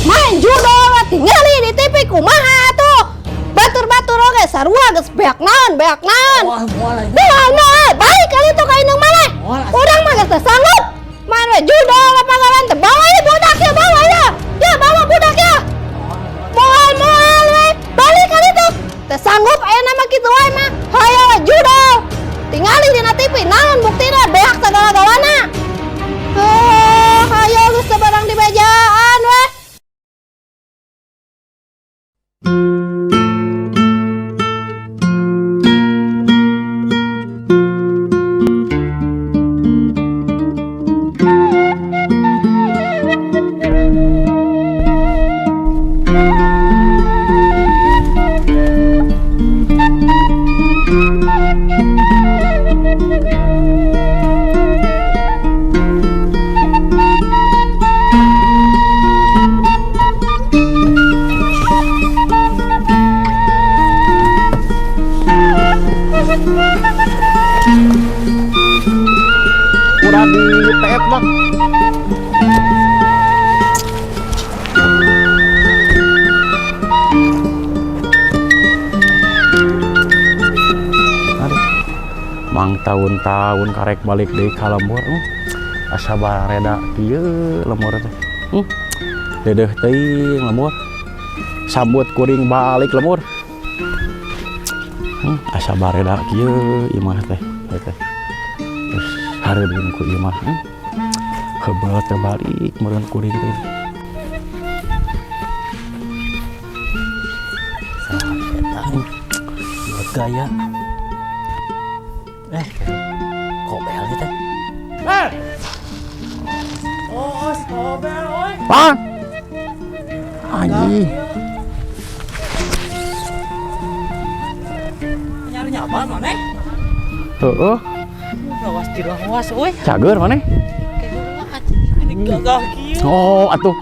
Main judol tingali di TV kumaha atuh. Batur-batur oge sarua geus beak naon, beak naon. Wah, moal aja. Moal moal, balik kali itu ka indung maneh. Moal, atuh. Urang mah geus teu sanggup. Main we judol pagawean teh bawa ya budak ya, bawa ya. Ya bawa budak ya. Moal moal we, balik kali itu. Teu sanggup ayeuna mah kitu wae mah. Hayo we judol. Tingali dina TV naon buktina beak sagala-galana. Oh, hayo geus teu barang dibejaan we. Kurang di TF bang. Aduh, mang tahun-tahun karek balik deui ka lembur. Asa bareda kieu lembur teh. Dedeuh teuing lembur. Sambut kuring balik lembur. Asa bareda kieu imah teh. Teh. Terus hareudeun ku imah. Heubeul teh balik meureun kuring teh. Gaya. Kobel gitu. Oh, si Kobel, oi. Pan. Anjing. Nyari nyapa maneh? Heeh. Lawas di lawas euy. Cager maneh? Ini gagah kieu. Oh, atuh.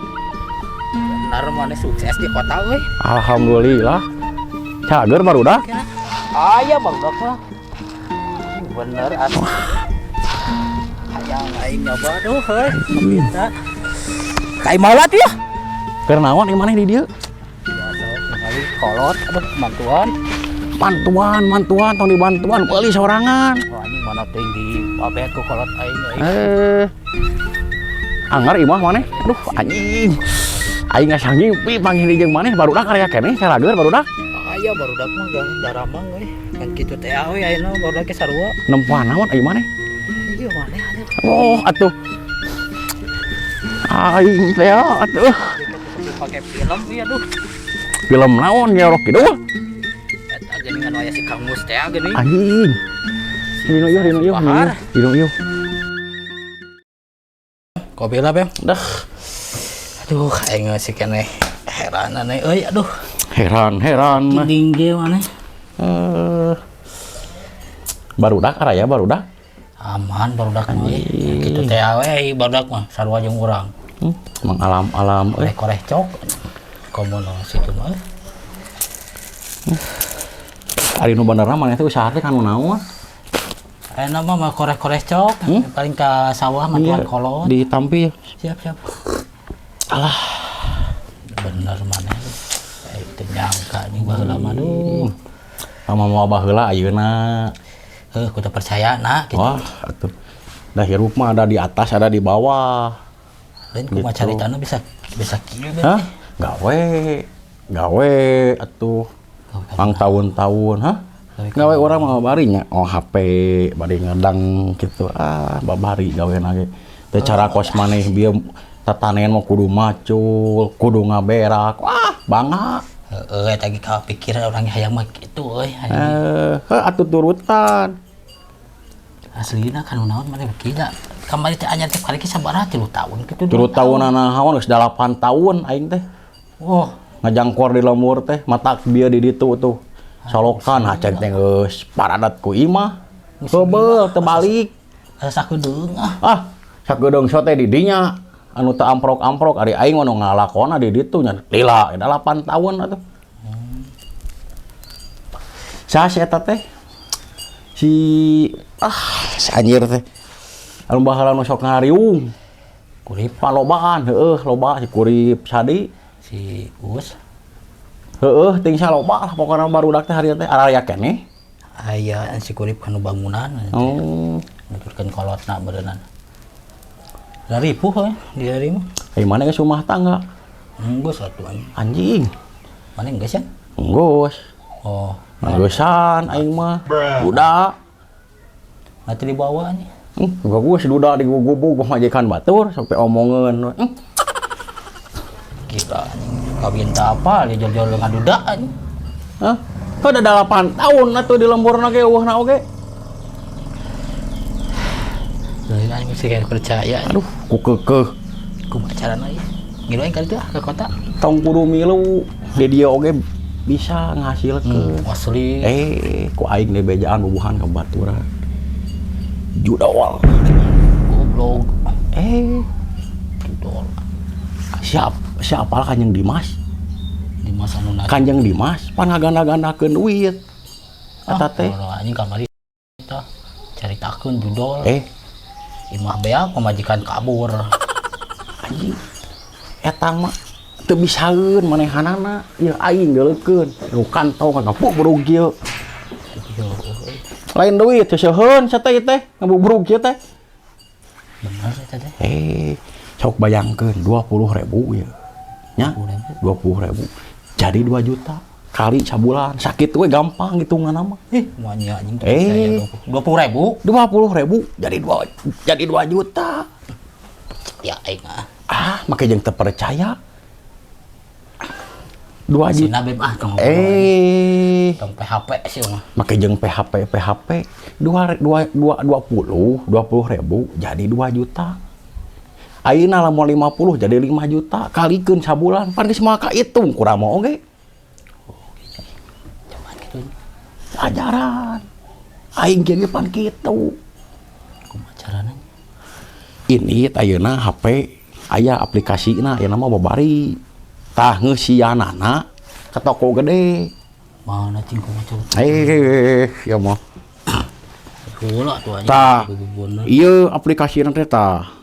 Benar maneh sukses di kota euy. Alhamdulillah. Cager barudak. Aya barudak mah. Bener atuh. Hayang aing nyoba duh heuy. Minta. Kai malat ya. Keur naon ieu maneh di dieu? Biasa we ningali kolot aduh mantuan. Mantuan, mantuan tong dibantuan meuli sorangan. Oh anjing mana teuing di babet ku kolot aing euy. Anggar imah maneh. Aduh anjing. Aing asa ngimpi panggih di jeung maneh barudak area keneh calager barudak. Aya barudak mah gang daramang euy. Kan kitu teh we ayeuna barudak ge sarua. Nempoan naon aing maneh? Ieu maneh atuh. Oh, atuh. Aing teh atuh. Pakai film ieu aduh. Film naon Nyi Roro Kidul? Eta geuningan aya si Kang Mus teh geuning. Anjing. Dino ieu, dino ieu, dino ieu. Kobela bem. Dah. Aduh, aing si keneh heran aneh euy aduh. Heran, heran. Ginding ge maneh. Barudak araya barudak. Aman barudak mah euy. Kitu teh we barudak mah sarua jeung urang. Emang alam-alam euy. Koreh cok. Komo no situ mah. Ari nu benerna maneh teh usaha teh kanu naon? Ayeuna mah koreh-koreh cok, paling ka sawah mantuan kolot. Ditampil. Siap, siap. Alah. Bener maneh. Teu nyangka nih baheula mah duh. Sama mau baheula ayeuna. Heuh, ku teu percaya na kitu. Wah, atuh. Dah hirup mah ada di atas, ada di bawah. Lain kumaha Gitu. caritana bisa kieu berarti. Hah? Gawe. Gawe atuh. Mang tahun-tahun, hah? Gawe urang mah babari nya. Oh, HP bari ngedang gitu. Ah, babari gawe ge. Teu cara kos maneh bieu tatanen mah kudu macul, kudu ngaberak. Wah, bangga. Heeh, eta ge kapikir urang hayang mah kitu euy. Heuh atuh turutan. Aslina kan naon maneh gila. Kamari teh anyar teh karek sabaraha 3 tahun kitu. 3 tahun naon geus 8 tahun aing teh. Wah, ngajangkor di lembur teh, matak bieu di ditu tuh. Solokan hacen teh geus paradat ku imah. Heubeul teu balik. Asa sakedeung ah. Ah, sakedeung so teh di dinya. Anu teu amprok-amprok ari aing mah nu ngalakona di ditu nya. Lila 8 tahun atuh. Saha si eta teh? Si si anjir teh. Anu baheula nu sok ngariung. Kurip palobaan, heueuh loba si Kurip Sadi. Si Uus. Heeh, ting saloba lah pokona barudak teh hari teh araya keneh. Aya si kurip anu bangunan. Oh. Nuturkeun kolotna beureunan. Laripuh we di hari mah. Ai mana geus rumah tangga? Enggeus atuh anjing. Anjing. Mana geus ya? Enggeus. Oh, Ngeusan aing mah. Budak. nanti dibawa nih. Gua si duda digugubug pamajikan batur sampai omongeun. Gila anjing. Kawin tak apa, dia jol-jol ngaduda anjing. Hah? Kau udah 8 tahun atuh di lemburna ge eueuhna oge. Lain anjing mesti kayak percaya. Aduh, ku keukeuh. Kumaha carana ieu? Ngilu aing kali itu ah ke kota. Tong kudu milu di dia oge bisa ngahasilkeun. Asli. Ku aing di bejaan bubuhan ka baturan. Judol. Goblok. Judol. Siap, siapa Kanjeng Dimas? Dimas anu nari. Kanjeng Dimas pan ngaganda-gandakeun duit. Eta teh. Ah, anjing kamari tah caritakeun judol. Imah beak pamajikan kabur. Anjing. Eta mah teu bisaeun manehanana, ieu aing deuleukeun. Nu kantong ngapuk burug kieu. Lain duit seuseun sia teh teh ngabubrug kieu teh. Bener eta teh. Sok bayangkeun 20.000 ieu. Nya, 20.000. Jadi 2 juta kali sabulan. Sakit we gampang hitunganna mah. Semuanya anjing percaya 20.000. 20.000 jadi 2, jadi 2 juta. Ya aing ah. Ah, make jeung teu percaya. 2 juta. Sina beb ah tong. Tong PHP sih mah. Make jeung PHP PHP dua dua dua dua puluh, 20.000 jadi 2 juta. Ayeuna lamun 50 jadi 5 juta kalikeun sabulan pan geus moal kahitung kurang mah oge. Cuman kitu. Ajaran. Aing ge pan kitu. Kumaha carana? Ini ayeuna HP aya aplikasina ayeuna mah babari. Tah ngeusianana ka toko gede. Mana cing kumaha coba? Ya mah. Heula tuh anjing. Tah. Ieu aplikasina teh tah.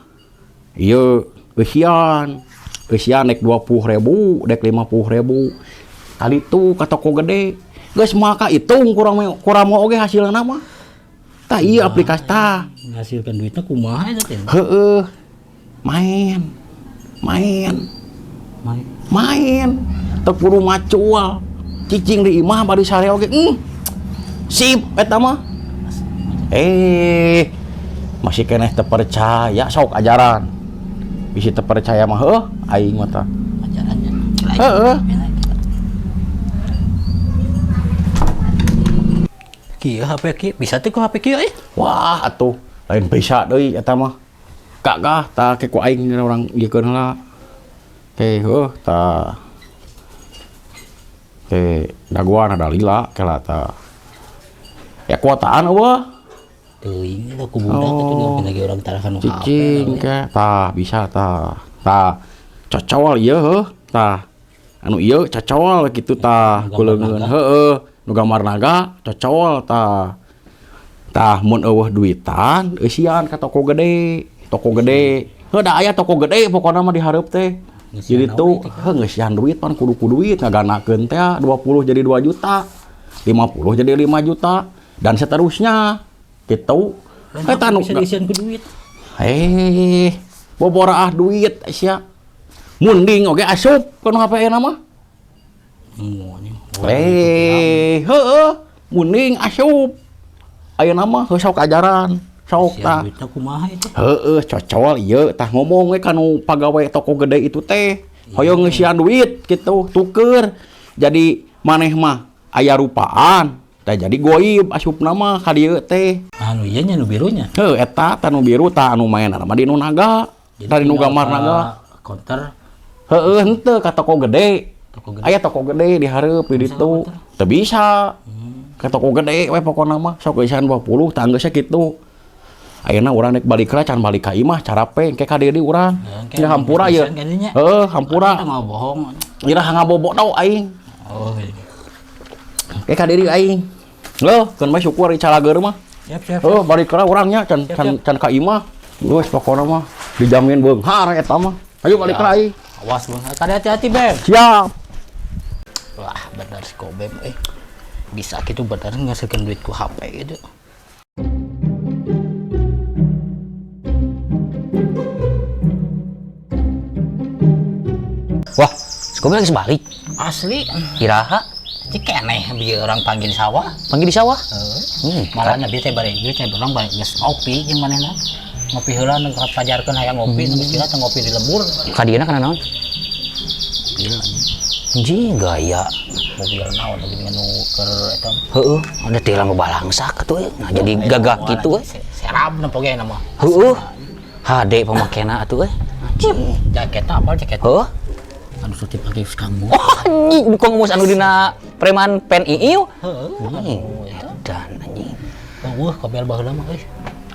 Ieu eusian. Eusian dek 20.000, dek 50.000. Kali tu ka toko gede. Geus moal kahitung kurang mah oge hasilna mah. Tah ieu aplikasi tah. Ngasilkeun duitna kumaha eta teh? Heeh. Main. Main. Main. Main. Teu kudu macual. Cicing di imah bari sare oge. Sip eta mah. Masih keneh teu percaya sok ajaran. Bisi teu percaya mah heuh aing mah tah. Ajarannya. Heeh. Kieu HP kieu bisa teh ku HP kieu euy. Wah atuh lain bisa deui eta mah. Kagah tah ke ku aing urang ieukeun heula. Ke heuh tah. Ke dagoan ada lila kela tah. Ya kuotaan eueuh. Teuing eta ku budak atuh oh. Lagi urang tarakan nu HP. Cicing ke tah bisa tah. Tah cocol ieu heuh tah. Anu ieu cocol kitu tah ku leungeun heueuh nu gambar naga cocol tah. Tah mun eueuh duitan eusian ka toko gede, toko gede. Heuh da aya toko gede pokona mah di hareup teh. Jadi tuh heuh ngeusian duit pan kudu ku duit ngaganakeun teh 20 jadi 2 juta, 50 jadi 5 juta dan seterusnya. Gitu. Eta nu bisa diisian ku duit. Boboraah duit sia. Munding oge asup kana HP na mah. Heueuh, munding asup. Ayeuna mah heuh sok ajaran, sok tah. Duitna kumaha itu? Heueuh, cocol ieu tah ngomong we kanu pagawe toko gede itu teh. Hoyong ngeusian duit kitu, tuker. Jadi maneh mah aya rupaan. Tah jadi goib asupna mah ka dieu teh. Anu ieu nya nu birunya. Heuh eta tah nu biru tah anu mainan mah di nu naga. Tah di nu gambar naga. Counter. Heueuh henteu ka toko gede. Toko gede. Aya toko gede di hareup di ditu. Teu bisa. Ka toko gede we pokona mah sok geusan 20 tah geus kitu. Ayeuna urang rek balik lah can balik ka imah carape engke ka dieu urang. Ya hampura ieu. Heueuh hampura. Eta bohong. Iraha ngabobo tau aing. Oh. Engke ka dieu aing. Loh, keun mah syukur di calageur mah. Siap, siap. Heuh, balik lah urang nya can can can ka imah. Geus pokona mah dijamin beunghar eta mah. Ayo balik lah aing. Awas bang. Kade hati-hati, Bem. Siap. Wah, bener si Kobem eh. Bisa gitu bener ngasilkan duit ku HP gitu. Wah, si Kobel lagi sebalik. Asli. Iraha. Cikeneh bieu orang panggil di sawah. Panggil di sawah? Heeh. Malah bieu teh bare bieu teh urang bare geus ngopi jeung manehna. Ngopi heula nu pajarkeun hayang ngopi, nu geus teh ngopi di lembur. Ka dieuna kana naon? Mobil anjing. Anjing gaya. Mobil naon lagi nu keur eta. Heeh, ada teh lama balangsak atuh euy. Nah, jadi gagah kitu euy. Serab na poge nama. Heeh. HD pamakena atuh euy. Anjing. Jaketna apal jaket? Heeh. Anu suti pake kanggo. Oh, anjing kok ngumus anu dina preman pen iiu. Heeh. Dan anjing. Eueuh kobel baheula mah euy.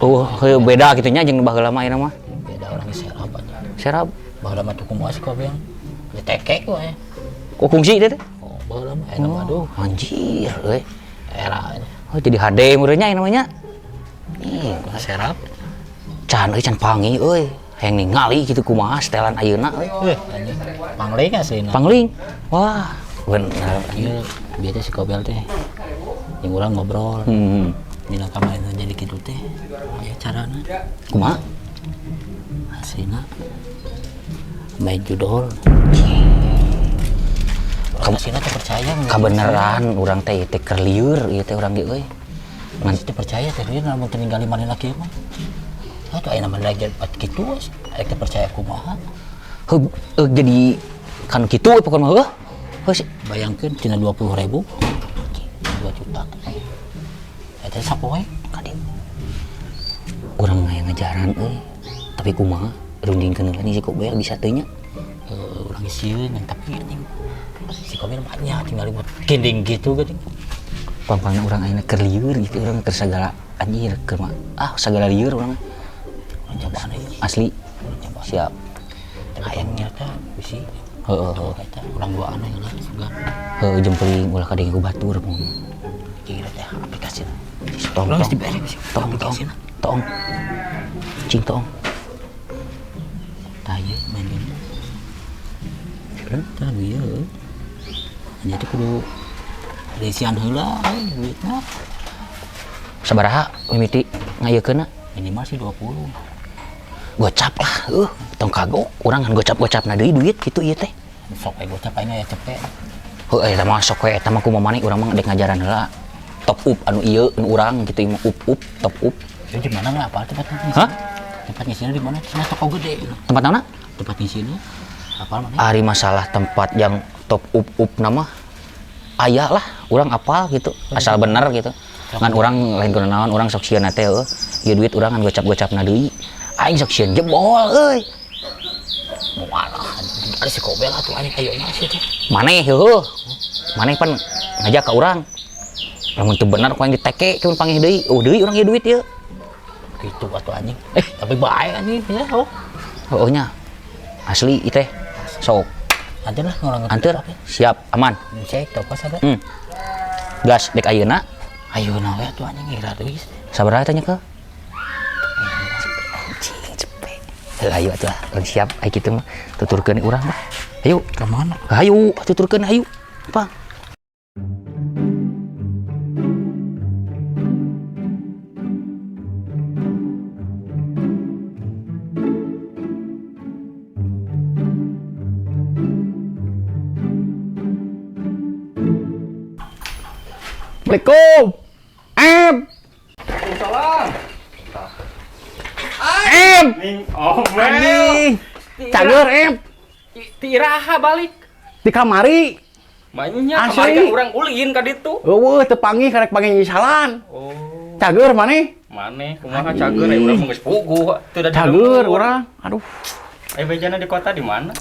Oh, heuh beda kitu nya jeung baheula mah ayeuna mah. Beda orang serab anjing. Serab. Baheula mah tuh kumaha sih kobel. Ditekek wae. Oh, kungsi teh teh. Oh, baheula mah ayeuna mah aduh. Anjir euy. Era. Oh, jadi HD meureun nya ayeuna mah nya. Ih, serab. Can euy can pangi euy. Hayang ningali kitu kumaha setelan ayeuna euy. Anjing. Pangling aslina. Pangling. Wah, bener. Ieu bieu teh si Kobel teh. Jeung urang ngobrol. Dina kamari jadi kitu teh. Aya carana. Kumaha? Aslina main judol. Kamu sih teh percaya kabeneran urang teh teh keur lieur ieu teh urang ge euy. Ngan teh percaya teh lieur lamun teu ningali manehna kieu mah. Atuh aya manehna lagi kitu aya teh percaya kumaha. Heuh jadi kan kitu we pokona mah heuh. Heuh bayangkeun tina 20.000 2 juta. Eta sapoe kadi. Urang aya ngajaran euy. Tapi kumaha rundingkeun heula si Kobel bisa teu nya. Urang sieun tapi anjing si Kobel banyak tinggal buat kinding gitu geuning. Pang-pangna urang ayeuna keur lieur gitu urang keur sagala anjir keur mah ah sagala lieur urang. Cobaan ieu. Asli. Siap. Hayangnya teh bisi. Heeh heeh. Eta urang duaan heula sugan. Heuh jempeling ulah kadenge ku batur mung. Kira teh aplikasi. Tong Urang tong. geus dibere bisi. Tong tong. Tong. Cing tong. Tah ieu main game. Tah ieu. Nya teh kudu risian heula duitna. Sabaraha mimiti ngayekeunna? Minimal sih 20. Gocap lah, tong kagok urang kan gocap-gocapna deui duit kitu ieu teh. Sok we gocap aing aya cepet. Heuh eta mah sok we eta mah kumaha maneh urang mah dek ngajaran heula. Top up anu ieu anu urang kitu ieu mah up up top up. Ieu di mana lah apal tempat ngisi? Hah? Tempat ngisina di mana? Cenah toko gede. Tempat naonna? Tempat ngisina. Apal maneh? Ari masalah tempat yang top up up nama aya lah, urang apal gitu. Asal bener gitu. Ngan urang lain kudu naon, urang sok sieun teh heuh. Ieu duit urang kan gocap-gocapna deui. Aing sok sieun jebol euy. Moal lah, ari si Kobel atuh aing ayeuna sih teh. Maneh heueuh. Maneh pan ngajak ka urang. Lamun teu bener ku aing diteke keun panggih deui. Oh deui urang ieu duit ieu. Kitu atuh anjing. Tapi bae anjing ya oh. Heueuh nya. Asli ieu teh. Sok. Anteur lah ngurang. Anteur. Siap, aman. Cek toko sada. Gas dek ayeuna. Ayeuna we atuh anjing ira deui. Sabaraha teh nya ke? Ayo atuh, urang siap ai kitu mah. Tuturkeun urang mah. Ayo, ka mana? Ayo, tuturkeun ayo. Pang. Assalamualaikum. Em. Waalaikumsalam. Em. Ning omel. Cager em. Ti iraha balik. Di kamari. Mainnya kamari kan urang ulin ka ditu. Eueuh teu panggih karek panggih nyisalan. Oh. Cager maneh? Maneh kumaha cager urang mah geus puguh. Teu da Cager urang. Aduh. Aya bejana di kota di mana?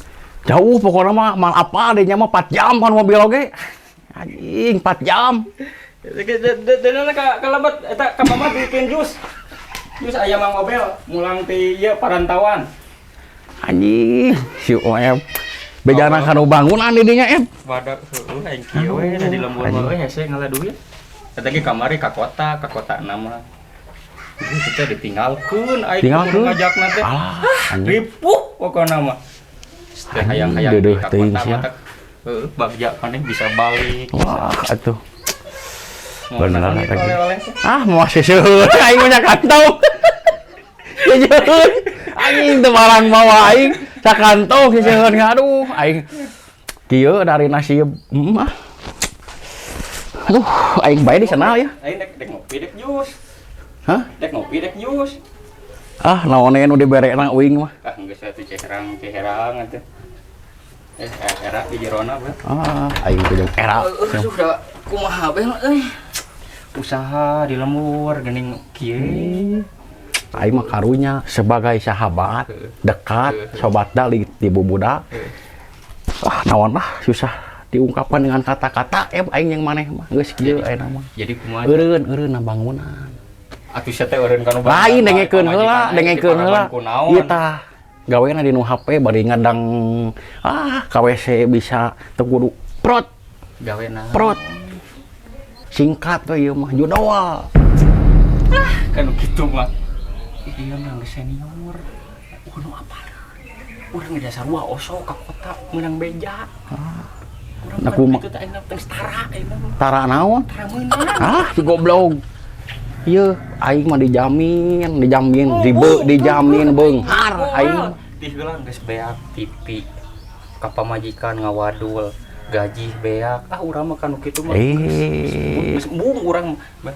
Jauh pokoknya mah mal apa adanya mah 4 jam kan mobil oge. Anjing 4 jam. Dena ka lambat eta ka mama bikin jus. Jus aya Mang Obel mulang ti ieu parantauan. Anjing si OM. Bejana kanu bangunan di dinya em. Badak heueuh aing kieu we da di lembur mah euy hese ngala duit. Eta ge kamari ka kota nama. Ieu teh ditinggalkeun aing ngajakna teh. Alah, ripuh pokona mah. Teu hayang-hayang Deudeuh ka teuing kota sia. Mah heuh, bagja maneh bisa balik. Wah, atuh. Mau Bener naon itu lagi. oleh-oleh teh? Ah, mau seuseun aing mah kantong. Seuseun. Anjing teu barang bawa aing sakantong seuseun, aduh aing. Kieu dari nasib ah. Aduh, aing bae di sana ya. Aing dek dek ngopi dek jus. Hah? Dek ngopi dek jus. Ah, naon nu diberena uing mah. Ah, geus atuh ceherang ceherang atuh. Eh, era di jerona bel. Ah, aing teh jeung era. Sudah kumaha bel euy. Usaha di lembur geuning kieu. Aing mah karunya sebagai sahabat dekat, sobat dalit di bubudak. Ah, naon lah, susah diungkapkan dengan kata-kata aing yang maneh mah geus kieu ayeuna mah. Jadi kumaha? Eureun eureun na bangunan. Atuh sia teh eureun kanu Lain, dengekeun heula, dengekeun heula. Ieu tah gawena di nu HP bari ngadang ah ka WC bisa teu kudu prot Gawena. Prot. Singkat we ieu mah judol. Kan kitu mah. Iya mah geus senior. Nu apa? Urang geus sarua osok ka kota meunang beja. Urang Nah, kan kumaha? kitu teh ayeuna teh tara ayeuna mah. Tara naon? Tara meunang. Ah, si goblok. Ieu aing mah dijamin, dijamin, dibe, dijamin beunghar aing mah. Ti heula geus beak TV ka pamajikan ngawadul gaji beak, ah, urang mah kanu kitu mah Eh. geus embung urang mah.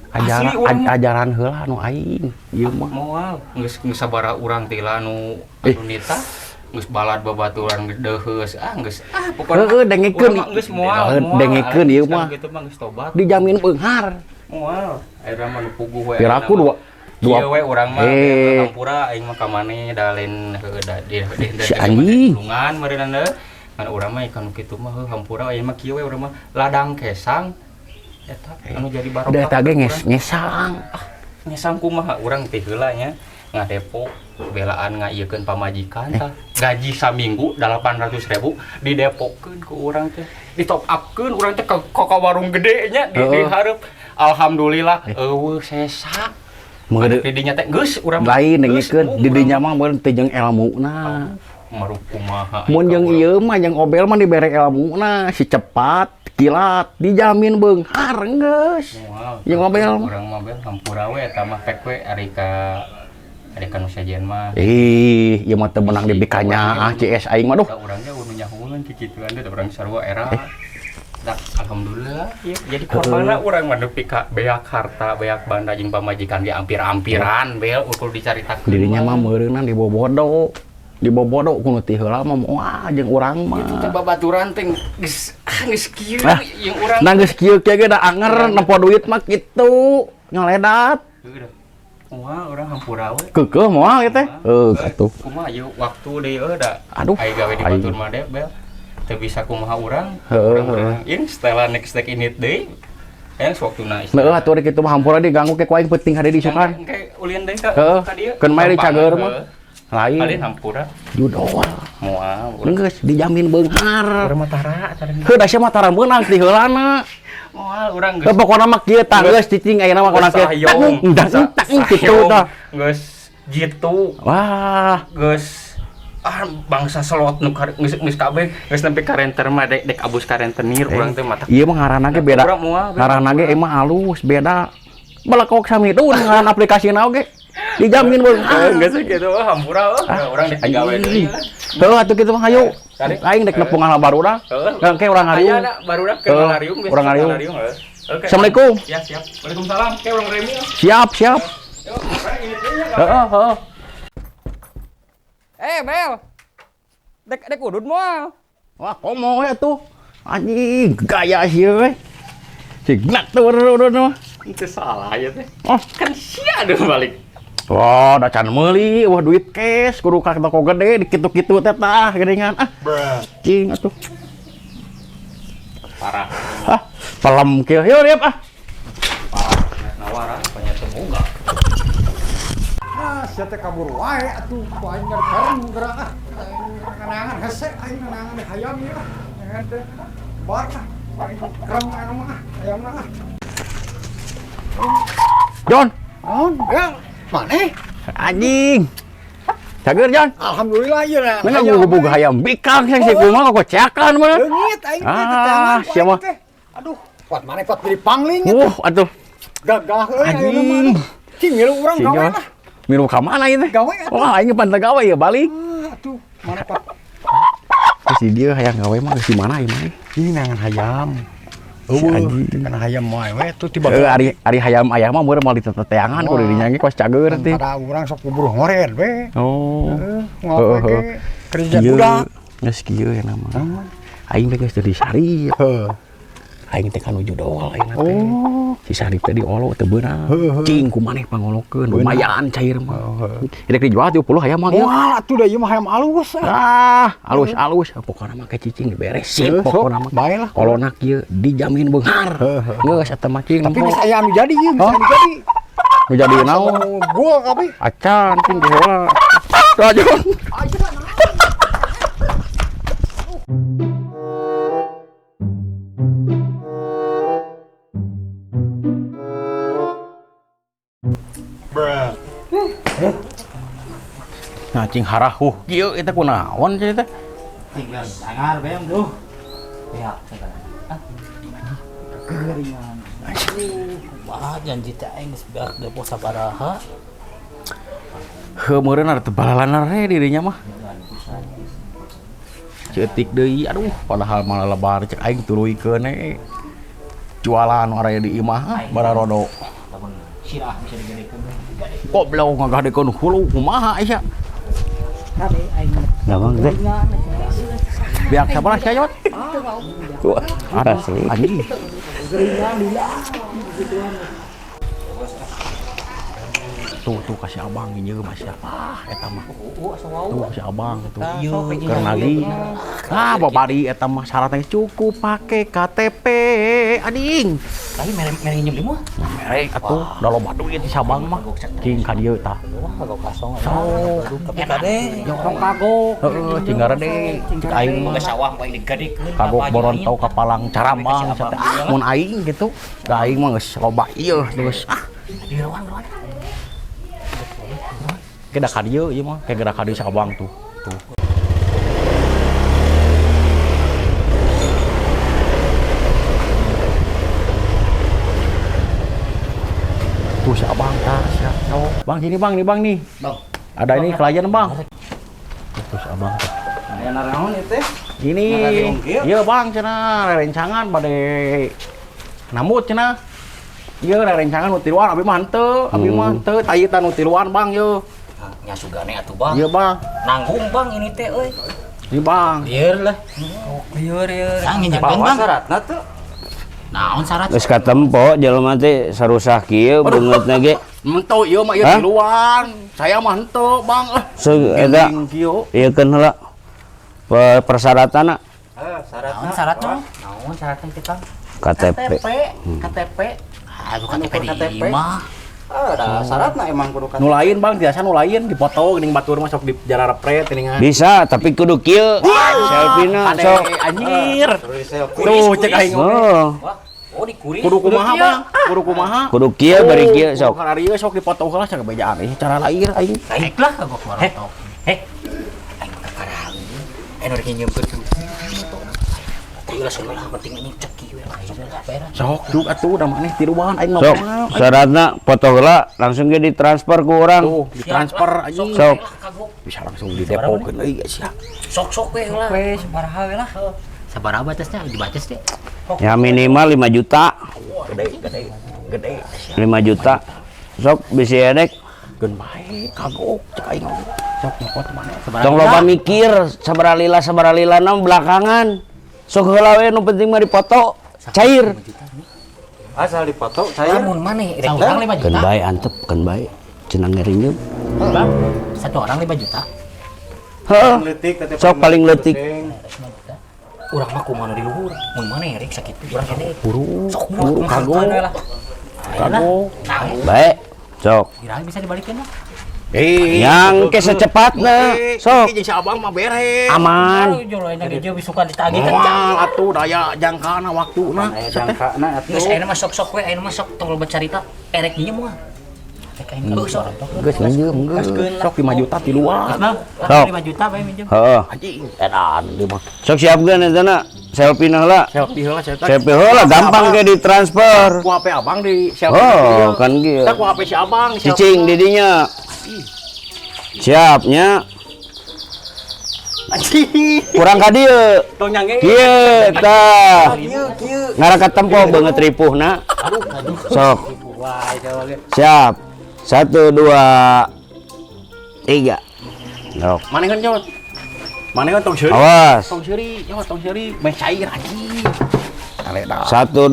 Ajaran Asli urang mah. Ajaran heula nu aing ieu mah. Moal geus geus sabaraha urang teh lah anu Eh. anu nita geus balad babaturan geus deuheus, ah, geus ah pokona Heeh, dengekeun. urang mah geus moal Heeh, moal. dengekeun ieu Geus mah. kitu mah geus tobat. Dijamin beunghar. Moal ayeuna mah nu puguh we. Piraku dua dua dua we urang mah Eh. hampura aing mah ka maneh da lain heueuh da di Si anjing. tulungan meureunna deui. Ngan urang mah ikan kitu mah heuh hampura aing mah kieu we, urang mah ladang kesang eta anu jadi barokah. Da eta ge ngesang. Ngesang kumaha? Urang teh heula nya ngadepo belaan ngaieukeun pamajikan tah gaji saminggu 800.000 didepokeun ku urang teh, di top upkeun urang teh ke warung gede nya di hareup, alhamdulillah euweuh sesa. Meureun Di dinya teh geus urang lain geus, dengekeun urang di dinya mah meureun teu jeung elmuna. Merup kumaha? Mun jeung ieu mah jeung obel mah dibere elmuna si cepat kilat dijamin beunghar geus. Moal. Jeung obel mah. Urang mah bel hampura we eta mah pek we ari ka nu sejen mah. Ih, ieu mah teu meunang dibikanya ah CS aing mah duh. Da urang ge nu nyahoeun kikituan teh urang sarua era. Da alhamdulillah ya jadi korbanna urang mah nepi ka beak harta, beak banda jeung pamajikan ge ampir-ampiran bel ukur dicaritakeun. Dirinya mah meureunna dibobodo. Dibobodo ku nu ti heula mah moal jeung urang mah. Itu teh babaturan teh geus ah geus kieu Ah. jeung urang. Nah geus kieu kieu ge da anger nempo duit mah kitu ngaledat. Heueuh dah. Moal urang hampura we. Keukeuh moal ieu teh. Heuh atuh. Kumaha ieu waktu deui eueuh da. Aduh, Ai gawe di aing. batur mah deh bel. Teu bisa kumaha urang. Heeh, Urang ieu setelah next take ini deui. Yang waktuna Heuh atuh ari kitu mah hampura diganggu ke ku aing penting hade diisukan. Engke ulin deui ka Heeh. ka dieu. Keun mae di cager mah. Lain Lain hampura. judol. Moal urang. Geus dijamin beunghar. Urang mah tara tara. Heuh da sia mah tara meunang ti heulana. Moal urang geus. Heuh pokona mah kieu tah geus cicing ayeuna mah kona kieu. Sahayong. Tang tang kitu tah. Geus jitu. Wah, Geus ah bangsa slot nu geus geus kabeh geus nepi ka renter mah dek dek abus ka rentenir urang teh mata. Ieu mah ngaranna ge beda. Urang moal, beda. Ngaranna ge emang halus beda. Balakok samidun ngaran aplikasina oge. Dijamin beunghar. Geus kitu hampura euy urang dek digawe deui lah. Heuh atuh kitu mah hayu. Tarik. Aing dek nepung ngala barudak. Heuh. Engke urang ngariung. Aya da barudak ke Heuh, ngariung geus urang ngariung. heuh. Oke. Assalamualaikum. Ya siap. Waalaikumsalam. Ke urang remi lah. Siap, siap. Yo, urang ini deui ya. Heeh, heeh. Eh, Bel. Dek dek udud moal. Wah, komo we atuh. Anjing, gaya sih we. Signak tuh udud mah. Itu salah ya teh. Oh, Kan sia deh balik. wah, da can meuli, wah duit cash, kudu ka toko gede dikitu-kitu teh tah geuningan. Ah. Cing atuh. Parah. Ah, pelem kieu. Yuk, riep ah. Parah. Nawara banyak teu boga. Ah, sia teh kabur wae atuh ku aing nyari geura ah. Aing neangan hese aing neangan hayam ieu ah. Neangan teh bar ah. Aing krem anu mah ah, hayamna ah. John, Naon, Bel? Maneh? Anjing. Cager Jon. Alhamdulillah ieu na. Mana ngubug hayam bikang sih si kumaha koceakan mah. Leungit aing teh Ah, siapa? Aduh, kuat mana kuat jadi pangling itu. Atuh. Gagah euy ayeuna mah. Cing milu urang gawe lah. Milu ka mana ieu teh? Gawe atuh. Wah, aing pan gawe ya balik. Atuh, mana Pak? Si dia hayang gawe mah si mana ieu mah? Ini nangan hayam. Eueuh, kana hayam wae we tuh tiba. Heeh, ari hayam ayah mah meureun moal diteteangan ku dirinya ge kos cager teh. Pada urang sok kubur ngored we. Oh. Heeh, ngopi ge kerja budak. Geus kieu ya nama. Aing teh geus teu disari. Heeh. Aing teh kan nuju dool aing teh. Oh. Si Sarip teh diolo teu beunang. Cing ku maneh pangolokeun lumayan cair mah. Rek dijual 30 hayam mah. Moal atuh da ieu mah hayam alus. Ah, alus-alus pokona mah ke cicing beres sip pokona mah. Bae lah. Kolona kieu dijamin beunghar. Geus eta mah cing. Tapi bisa aya anu jadi ieu, bisa anu jadi. Nu jadi naon? Gua kabeh. Acan cing heula. Tuh Jon. Nah, cing harahuh kieu eta kunaon cenah teh? Tinggal sangar bem tuh. Ya, ah. Kegeringan. Wah, janji teh aing geus beak depo sabaraha. Heuh meureun ada teu balalanar we dirinya mah. Ceutik deui, aduh padahal malah lebar cek aing tuluykeun we. Jualan araya di imah bararodo. Lamun sirah bisa digedekeun. Goblok ngagadekeun hulu kumaha aya. Gampang teh. Biak sabar sia Jot. Asli. Anjing. Tuh tuh kasih abang ieu mah siapa eta mah. Tuh si abang tuh. Keur nagih. Ah babari eta mah syaratnya cukup pake KTP anjing. Tapi mere mere nginjem di mah. Mere atuh da loba duit si abang mah. Cing ka dieu tah. Wah, kagok kasong. Sok. Tapi kade. Tong kagok. Heeh, cing garede. Cik aing mah sawah bae digadekeun. Kagok boronto kapalang carambang mun aing gitu. Da aing mah geus loba ieu geus ah. Diruan-ruan. Gerak ka dieu ieu mah, kayak gerak ka dieu si abang tuh. Tuh. Tuh si abang tah, siap. Bang sini bang, nih bang nih. Bang. Ada ini klien bang. Tuh si abang tuh. Aya naraon ieu teh? Ini. Iya bang cenah rerencangan bade nambut cenah. Iya rerencangan nu tiluan abi mah henteu, abi mah henteu tayeutan nu tiluan bang yeuh. Nya sugane atuh bang. Iya bang. Nanggung bang ini teh euy. Iya bang. Lieur lah. Lieur lieur. Sang nginjekeun bang. Syaratna tuh. Naon syarat? Geus katempo jelema teh sarusah kieu beungeutna ge. Henteu ieu mah ieu tiluan. Saya mah henteu bang. Eta ieu keun heula. Persyaratanna. Heeh, syaratna. Naon syaratna? Naon syaratna kita? KTP. KTP. Aduh KTP di imah. Ada syaratna emang kudu KTP. Nu lain bang, biasa nu lain dipoto geuning batur mah sok di jararepret geuningan. Bisa, tapi kudu kieu. Selfie-na sok. Anjir. Tuh cek aing oge. Oh dikuris. Kudu kumaha bang? Kudu kumaha? Kudu kieu bari kieu sok. Kudu kararieu sok dipoto heula cek bejaan ieu cara lair aing. Baiklah kagok warontok. Heh. Aing kakarang. Anu rek nginjeumkeun. Sok duk atuh da maneh tiluan aing mah. Sok syaratna foto heula langsung ge ditransfer ku urang. Tuh ditransfer anjing. Sok bisa langsung didepokeun euy sia. Sok-sok we heula. We sabaraha we lah. Sabaraha batasnya dibatas teh? Ya minimal 5 juta. Gede gede gede. 5 juta. Sok bisi edek. Geun bae kagok cek aing oge. Sok nyokot maneh. Tong loba mikir sabaraha lila na belakangan. Sok heula we nu penting mah dipoto cair. Asal dipoto cair. Lamun maneh rek urang 5 juta. Keun bae antep keun bae cenah ngerinjeum. Bang, satu orang 5 juta. Heeh. Sok paling leutik. Urang mah kumaha di luhur. Mun maneh rek sakitu urang hede. Buru. Sok buru kagok. Kagok. Bae. Sok. Kira bisa dibalikin lah. Yang ke secepatna sok. Jeung si abang mah beres. Aman. Moal atuh daya jangkana waktuna. Jangkana atuh. Geus ayeuna mah sok-sok we, ayeuna mah sok tong loba carita. Erek nginjem moal. Geus minjem geus. Sok 5 juta tiluan. Sok. 5 juta bae minjem. Heeh. Anjing, edan ieu mah. Sok siapkeun eta na. Selfie na heula. Selfie heula saya Selfie heula gampang ke ditransfer. Ku HP abang di selfie. Oh, kan kieu. Tah ku HP si abang selfie. Cicing di dinya. Siapnya. Anjing. Kurang ka dieu. Tong nyange. Kieu tah. Kieu kieu. Ngaraka tempo beungeut ripuhna. Sok. Siap. 1 2 3. Sok. Maneh kan nyot. Maneh kan tong seuri. Awas. Tong seuri, nyot tong seuri, meh cair anjing. Areda. 1 2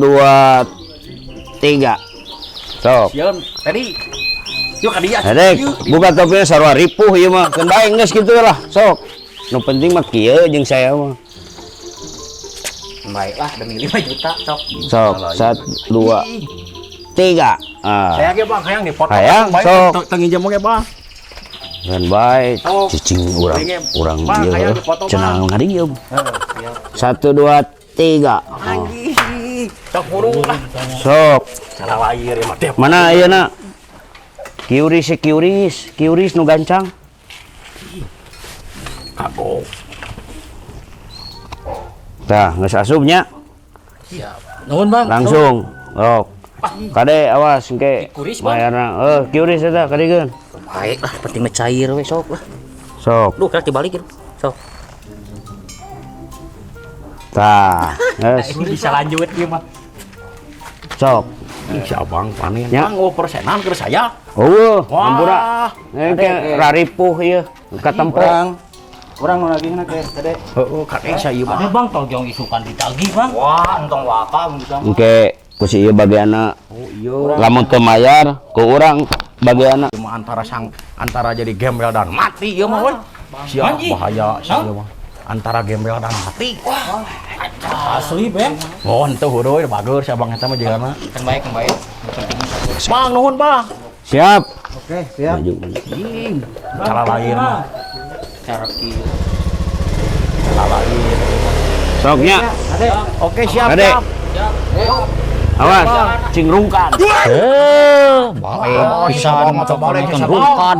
3. Sok. Sieun, tadi. Yuk ka dieu. Adek, buka topinya sarua ripuh ieu mah. Keun bae geus kitu lah, sok. Nu penting mah kieu jeung saya mah. Baiklah demi 5 juta sok. Sok, 1 2 3. Ah. Saya ge Bang, hayang dipoto. Hayang, sok. Teu nginjem oge, Bang. Keun bae Sok. cicing urang urang Bang, ieu hayang dipoto, Bang. cenah ngadieu. 1 2 3. Anjing. Sok buru lah. Sok. Salah lahir ya mah. Mana ayeuna? Kiuris kiuris, kiuris nu gancang. Kagok. Tah, geus asupnya. Siap. Nuhun, Bang. Langsung. Sok. Kade awas engke. Kiuris, Bang. Bayarna. Kiuris eta kadiekeun. Baik lah, penting mah cair we sok lah. Sok. Duh, kira dibalikin. Sok. Tah, geus. Ini bisa lanjut ieu mah. Sok. Ih, si abang panen. Ya. Bang, oh persenan ke saya. Eueuh, Wah. hampura. Engke raripuh ieu katempo. Urang nu nagihna ke kade. Heeh, kade saya ieu mah. Ada Bang tong jong isukan ditagih, Bang. Wah, entong waka mun bisa. Engke ku si ieu bagianna. Oh iya. Lamun teu mayar ku urang bagianna. Cuma antara sang antara jadi gembel dan mati ieu mah we. Sia bahaya sia ieu mah. Antara gembel dan mati. Wah. Asli, Bang. Oh, henteu heureui bager si abang eta mah jigana. Kan baik, kan baik. Bang, nuhun, Bang. Siap. Oke, siap. Maju. Anjing. Cara lahir mah. Cara kieu. Cara lahir. Soknya. Oke, siap, Kade. siap. Awas, cing rungkan. Baik pisan mah nonton rungkan.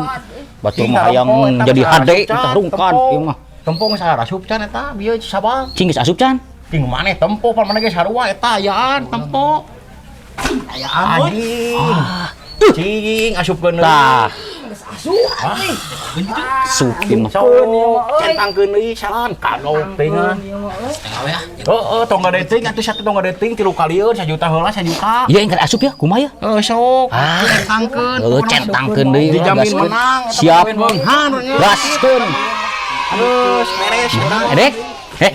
Batur mah hayang jadi hade entah rungkan ieu mah. Tempo geus asup can eta, bieu sabang. Cing geus asup can. Cing maneh tempo pan maneh ge sarua eta ayaan tempo. Ayaan anjing. Cing asupkeun deui. Tah. Asup ieu mah. Sok centangkeun deui salan kagok teuing. Heeh, tong gade teuing atuh satu tong gade teuing 3 kalieun 1 juta heula 1 juta. Ieu engke asup ya, kumaha ya? Heuh sok. Ah. Centangkeun. Heuh, centangkeun deui. Dijamin gaskeun. menang. Siap. Gaskeun. Terus beres urang. Edek. Eh,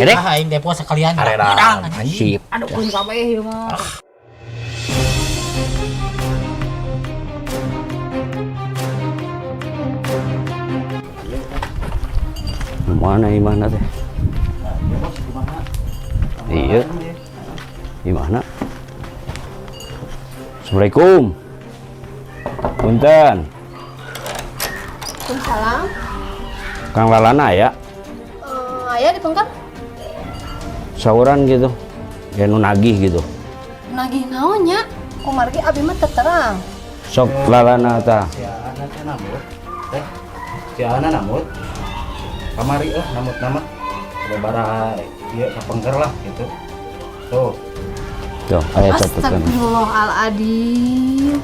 Edek. Ah, aing depo sekalian. Aredan. Sip. Aduh, kun kabeh ieu mah. Mana imahna teh? Iya. Imahna. Assalamualaikum. Punten. Waalaikumsalam. Kang Lalana ya? Aya di pengker. Sauran gitu. Ya nu nagih gitu. Nagih naon nya? Kumargi abi mah teu terang. Sok Lalana tah. Si Ana teh namut. Teh. Si Ana namut. Kamari lah namut nama. Sababaraha ieu kapengker lah gitu. Tuh. Tuh, aya catatan. Astagfirullahaladzim.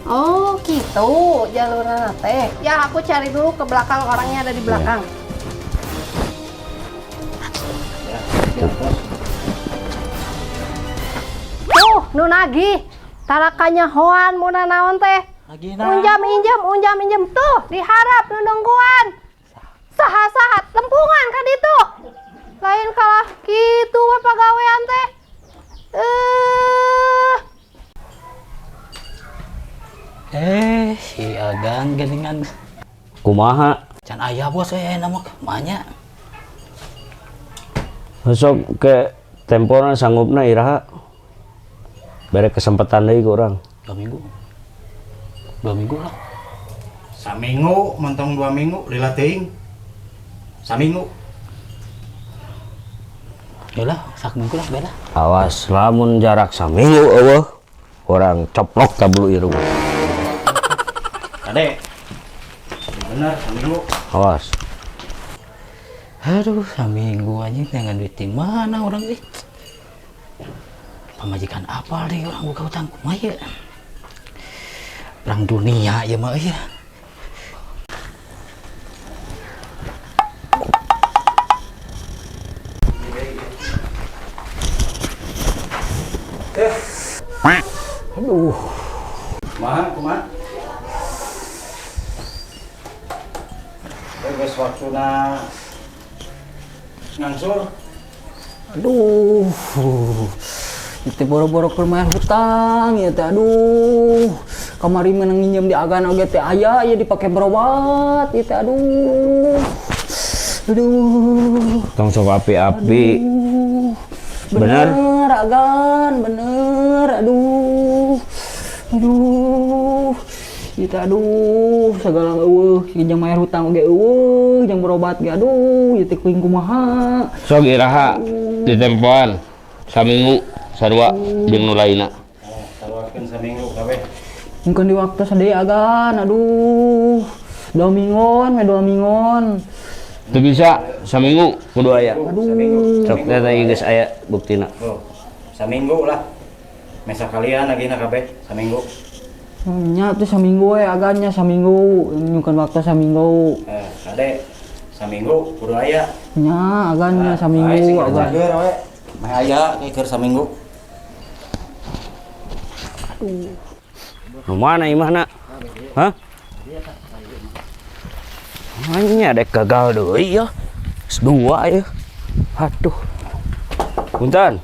Oh, gitu jalurna teh. Ya, aku cari dulu ke belakang, orangnya ada di belakang. Tuh, nu nagih. Tarakanya hoan mun naon teh. Unjam injem, unjam injem tuh diharap nu nungguan. Saha-saha tempungan ka ditu. Lain kalah kitu we pagawean teh. Si Agang geningan. Kumaha? Can aya bos nama manya. Sok ke tempona sanggupna iraha. Bere kesempatan deui ku urang. 2 minggu. 2 minggu lah. Saminggu, mentong 2 minggu lila teuing. Saminggu. Yalah, sak minggu lah bela. Awas lamun jarak saminggu eueuh, urang coplok ka bulu irung. Kade. Bener saminggu. Awas. Aduh, saminggu anjing dengan duit di mana orang ih. Pamajikan apa deh orang buka utang kumaha ya. Perang dunia ya mah ya. Aduh. Kumaha, kumaha? Geus waktuna ngangsur. Aduh. Itu boro-boro keur mayar hutang ya teh aduh. Kamari menang nginjem di agan oge teh aya ya dipake berobat ieu teh aduh. Aduh. Tong sok api-api. Bener. Bener agan, bener. Aduh. Aduh. Ieu teh aduh, sagala eueuh jeung mayar hutang oge eueuh, jeung berobat ge aduh, ieu teh kuing kumaha. Sok iraha ditempoan saminggu sarua jeung nu lainna. Saruakeun saminggu kabeh. Mungkin di waktu sadaya agan, aduh. 2 minggon, we 2 minggon. Teu bisa saminggu kudu aya. Aduh. Sok teh teh geus aya buktina. Oh, saminggu lah. Mesa kalian lagi na kabeh saminggu. Nya tuh saminggu we agannya saminggu, nyukan waktu saminggu. Kade saminggu kudu aya. Nya agannya saminggu agan. Cager we. Meh aya keur saminggu. Aduh. Nu mana imahna? Hah? Hanya dek gagal deui ya. Geus 2 ya. Aduh. Punten.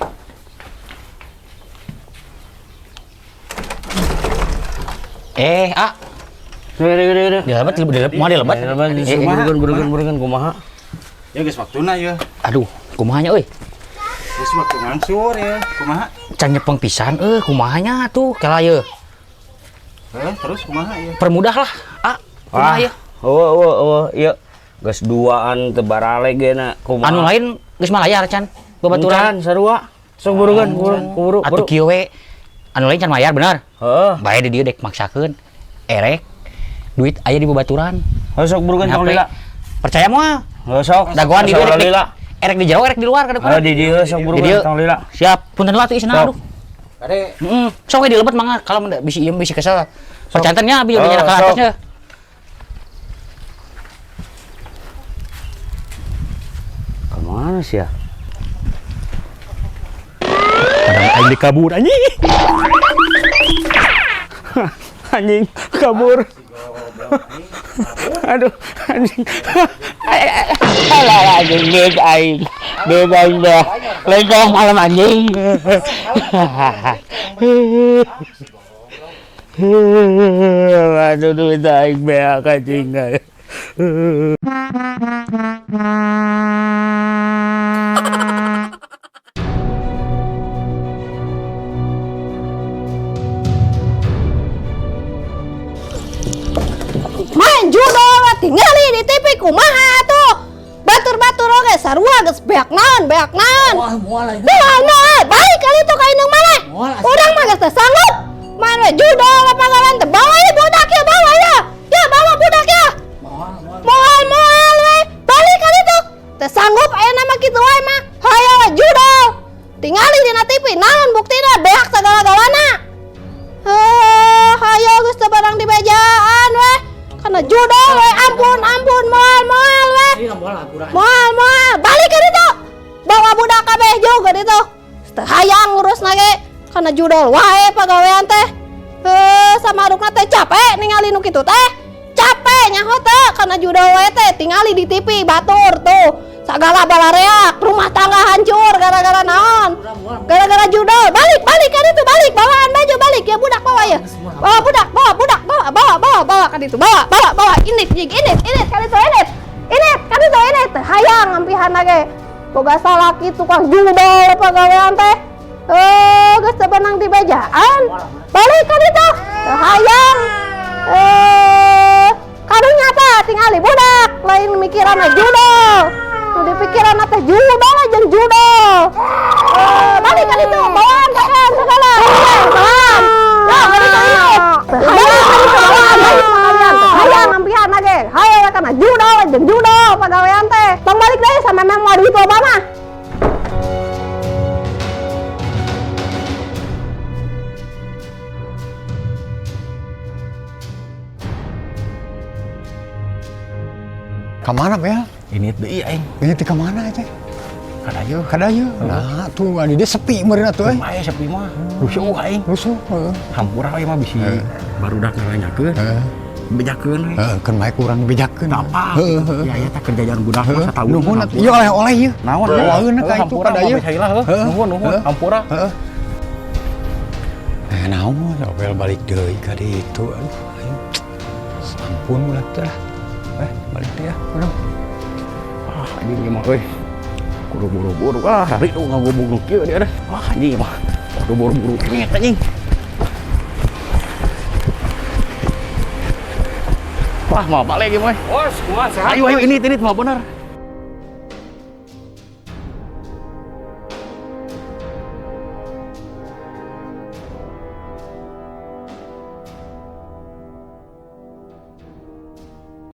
A. Gede. Dilebat, mau dilebat. Burugan, kumaha. Ya geus waktuna ya. Aduh, kumahanya euy. Geus waktu ngangsur ya, kumaha? Can nyepeng pisan euy, kumahanya tuh kela ye. Terus kumaha ya? Permudah lah, A. Kumaha ya? Eueuh, ieu geus duaan teu barale ge na kumaha. Anu lain geus malayar can. Babaturan sarua. Sok burugan, buru. Atuh kieu we. Anu lain can mayar bener. Heeh. Bae di dieu dek maksakeun. Erek duit aya di babaturan. Heuh sok burugan tong lila. Percaya moal? Heuh sok. Dagoan di dieu erek di jero erek di luar kada. Heuh di dieu sok burugan tong lila. Siap. Punten lah atuh isna aduh. Kade. Heeh. Sok we dilebet mangga kalau bisi ieu bisi kesel. Percantennya abi udah nyerah ke atasnya. Kemana sih ya? Kadang aing dikabur anjing. Anjing kabur. Aduh, anjing. Alah, anjing duit aing. Duit aing dah. Lain kalau malam anjing. Aduh, duit aing beak anjing. Main judol tinggali di TV kumaha tuh. Batur-batur oge sarua geus beak naon, beak naon. Moal moal, balik kali itu ka indung maneh. Urang mah geus teu sanggup. Main we judol pagawean teh bawa ieu budak ya, bawa ya. Ya bawa budak ya. Moal moal we, balik kali itu. Teu sanggup ayeuna mah kitu wae mah. Hayo we judol. Tingali dina TV naon buktina beak sagala-galana. Heuh, hayo geus teu barang dibejaan we. Karena judol we, ampun ampun moal moal we. Moal moal, balik ke ditu. Bawa budak kabeh juga ditu. Teu hayang ngurusna ge. Karena judol wae pagawean teh. Heuh, sama adukna teh capek ningali nu kitu teh. Capek nyaho teh karena judol wae teh tingali di TV batur tuh. Sagala balareak, rumah tangga hancur gara-gara naon? Gara-gara judol. Balik balik ka ditu, balik bawaan baju balik ya budak bawa ya. Bawa budak, bawa budak, bawa bawa bawa bawa ka ditu, bawa bawa bawa init jig init init ka ditu init. Init ka ditu init. Hayang ampihan ge. Boga salaki tukang judol pagawean teh. Geus teu benang di bejaan. Balik ka ditu. Hayang. Karunya teh tingali budak lain mikiranna judol. Nu dipikiran teh judol jeung judol. Balik ka ditu, bawaan pakaian segala. Bawaan. Ya, balik ka ditu. Balik ka ditu, bawaan. Balik sekalian. pagawean teh. Tong balik deui sama memang mau duit loba mah. Ka mana Bel? Ini deui aing. Ini teh ka mana teh? Kadayu. Kadayu. Nah, tuh adi dia sepi meureun atuh euy. Lumayan sepi mah. Rusuh aing. Rusuh, heeh. Hampura we mah bisi barudak ngaranyakeun. Heeh. Bejakeun we. Heeh, keun bae kurang bejakeun. Apa? Heeh, heeh. Ya ya tah kerja jalan budak mah satahun. Nuhun atuh. Ieu oleh-oleh ieu. Naon? Bawaeun ka itu Hampura kadayu. mah heula heuh. Nuhun nuhun hampura. Heeh. Nah, naon Bel balik deui ka ditu. Aduh, aing. Ampun ulah teh. Balik deh ya, urang. Ah, anjing ieu mah euy. Kudu buru-buru ah, hari nu ngagobog nu kieu dia deh. Ah, anjing mah. Kudu buru-buru kenget anjing. Wah, mau balik ieu mah. Bos, kumaha sehat? Ayo ayo ini mau bener.